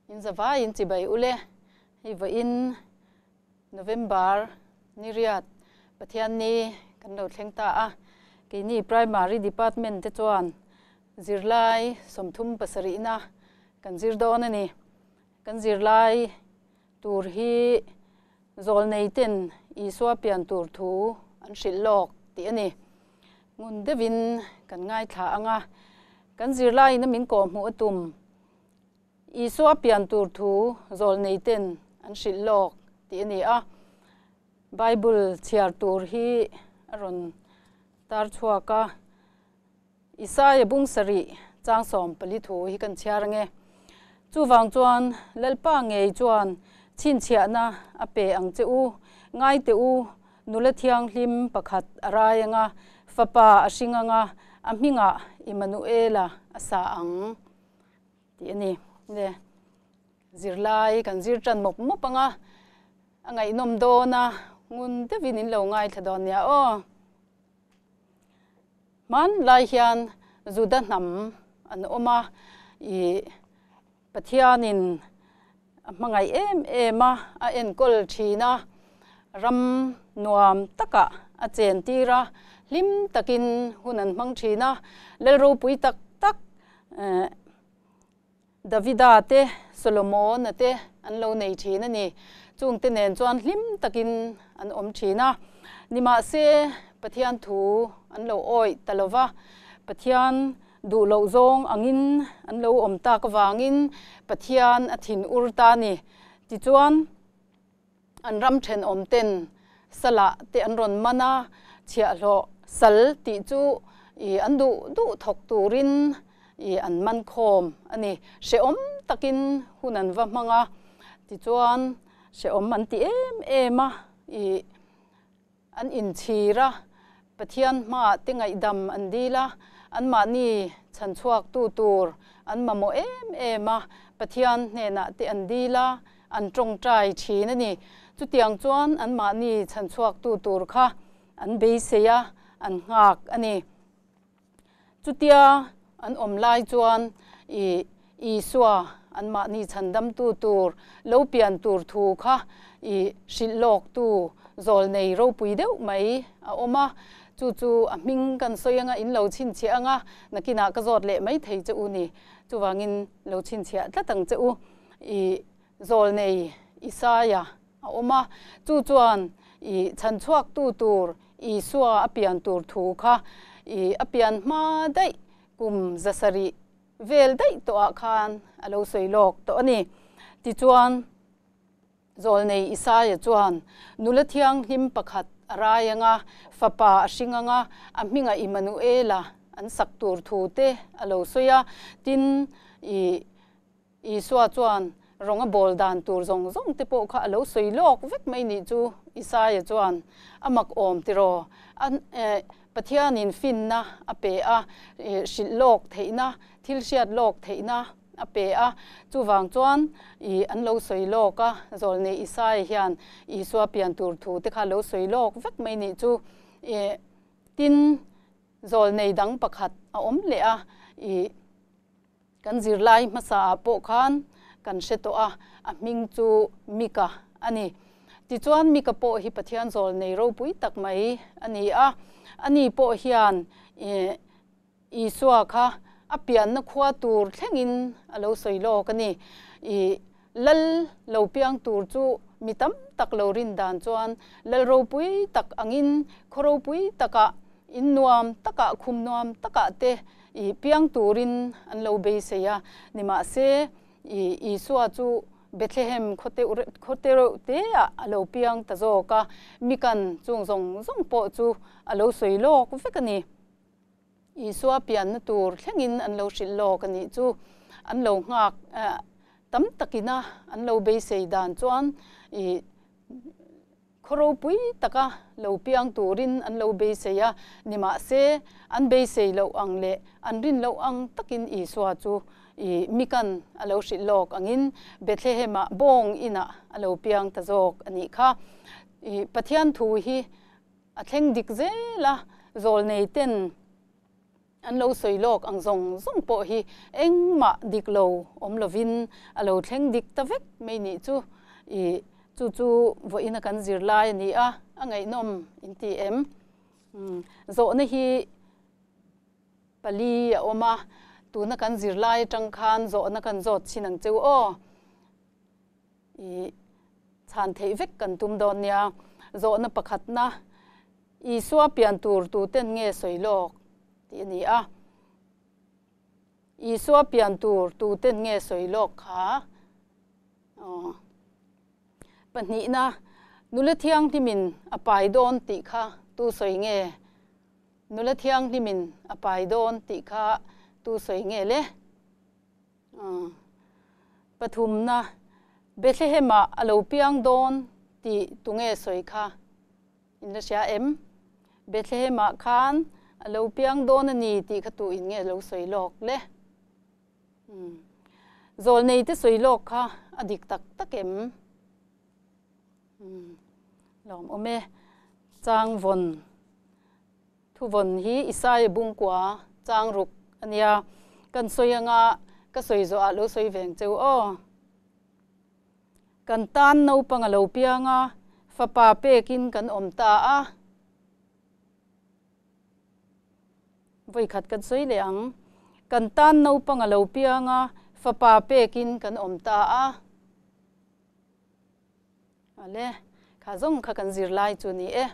In zavai in chibai ule. Hei vawiin November ni riat Pathianni kan lo thleng ta a. Keini Primary Department te chuan zirlai 37na kan zir dawn a ni. Kan zirlai tur hi Zawlnei ten Isua pian tur thu an hrilh lawk tih a ni. Ngun deuhin kan ngaithla ang a, kan zirlaiin a min kawhhmuh a tum. Isua pian tur thu zawlnei ten an hrilh lawk tih a ni a. Bible chhiar tur hi a rawn tar chhuak a. Isaia bung sarih chang 14 thu hi kan chhiar ange. Chuvang chuan Lalpa ngei chuan chhinchhiahna a pe ang che u, ngai teh u, nula thianghlim pakhat a rai anga, fapa a hring anga, a hmingah Immanuela a sa ang tih a ni. Le zirlai kan zir tan mawp mawp anga, a ngaihnawm dawn a, ngun deuhin in lo ngaithla dawn nia aw. Hmanlai hian Juda hnam an awm a, ih Pathianin a hmangaih em em a, a enkawl thin a, ram nuam takah a chen tir a, hlim takin hun an hmang thin a, lal ropui tak tak eh Davida te, Solomona te an lo nei thin a ni. Chungte nen chuan hlim takin an awm thin a. Nimahse, Pathian thu an lo awih ta lo va, Pathian duh loh zawng angin an lo awm tak avangin Pathian a thin ur ta a ni. Tichuan, an ram thenawm ten salah te an rawn man a, chhiahhlawh sal tih chu ih an duh duh thawk turin ih an man khawm a ni. Hrehawm takin hun an va hmang a, tichuan hrehawm an ti em em a, ih An inchhir a, Pathian hmaah te ngaihdam an dil a, anmahni chhanchhuaktu tur an mamawh em em a, Pathian hnenah te an dil a, an tawngtai thin a ni. Chutiang chuan anmahni chhanchhuaktu tur kha an beisei a, an nghak a ni. Chutia an awm lai chuan i Isua anmahni chhandamtu tur lo pian tur thu kha i hrilh lawktu zawlnei ropui deuh mai a awm a. Chu chu a hming kan sawi anga in lo chhinchhiah anga nakinah ka zawt leh mai thei che u ni. Chuvangin lo chhinchhiah tlat ang che u. I zawlnei Isaia a awm a, chu chuan i chhanchhuaktu tur Isua a pian tur thu kha i a pian hma daih kum 700 vel daih tawhah khan a lo sawi lawk tawh a ni. Tichuan, Zawlnei Isaia chuan nula thianghlim pakhat a rai anga, fapa a hring anga, a hmingah Immanuela an sak tur thu te a lo sawi a, tin, i Isua chuan rawng a bawl dan tur zawng zawng te pawh kha a lo sawi lawk vek mai nih chu Isaia chuan a mak awm tiraw? A Pathianin finna a pe a, hrilh lawk theihna, thil hriat lawk theihna a pe a, chuvang chuan i an lo sawi lawk a, Zawlnei Isaia hian Isua pian tur thu te kha a lo sawi lawk vek mai nih chu. Tin, Zawlnei dang pakhat a awm leh a, i Kan zirlai hmasa ah pawh khan kan hre tawh a, a hming chu Mika a ni. Tichuan Mika pawh hi Pathian zawl nei ropui tak mai a ni a, ani pawh hian Isua kha a pianna khua tur thlengin a lo sawi lawk a ni. I Lal lo piang tur chu mi tam tak lo rin dan chuan Lal ropui tak angin khaw ropui takah, in nuam takah, khum nuam takah te i piang turin an lo beisei a. Nimahse, i Isua chu Bethlehem khaw te reuh teah a lo piang ta zawk a, mikan chung zawng zawng pawh chu a lo sawi lawk vek a ni. Isua pianna tur thlengin an lo hrilh lawk a nih chu. An lo nghak tam takina an lo beisei dan chuan i Khaw ropui taka lo piang turin an lo beisei a, nimahse, an beisei loh ang leh an rin loh ang takin Isua chu i mikan a lo hrilh lawk angin Bethlehem-ah bawng inah a lo piang ta zawk a nih kha. I Pathian thu hi a thleng dik zel a, zawlneiten. An lo sawi lawk ang zawng zawng pawh hi engmah dik lo awm lovin a lo thleng dik ta vek mai nih chu. I chu chu vawiin a kan zir lai a ni a, a ngaihnawm in ti em? Zawhna hi pali a awm a, tuna kan zir lai atang khan zawhna kan zawt chin ang cheu aw. I chhan theih vek kan tum dawn nia. Zawhna pakhatna, Isua pian tur tuten nge sawi lawk tih a ni a. Isua pian tur tuten nge sawi lawk kha? Aw. Pahnihna, Nula thianghlimin a pai dawn tih kha tu sawi nge? Nula thianghlimin a pai dawn tih kha tu sawi nge le? Pathumna, Bethlehem-ah a lo piang dawn tih tunge sawi kha in la hria em? Bethlehem-ah khan a lo piang dawn a ni tih kha tu in nge lo sawi lawk le? Zawlnei te sawi lawk kha a dik tak tak em? Lawm awm e. Chang vawn. Thuvawn hi Isaia bungkua chang ruk a nia. Kan sawi anga ka sawi zawhah lo sawi veng cheu aw. Kan tan naupang a lo piang a, fapa pekin kan awm ta a. Vawikhat kan sawi leh ang. Kan tan naupang a lo piang a, fapa pekin kan awm ta a. Ale, kha zawng kha kan zirlai chu ni e.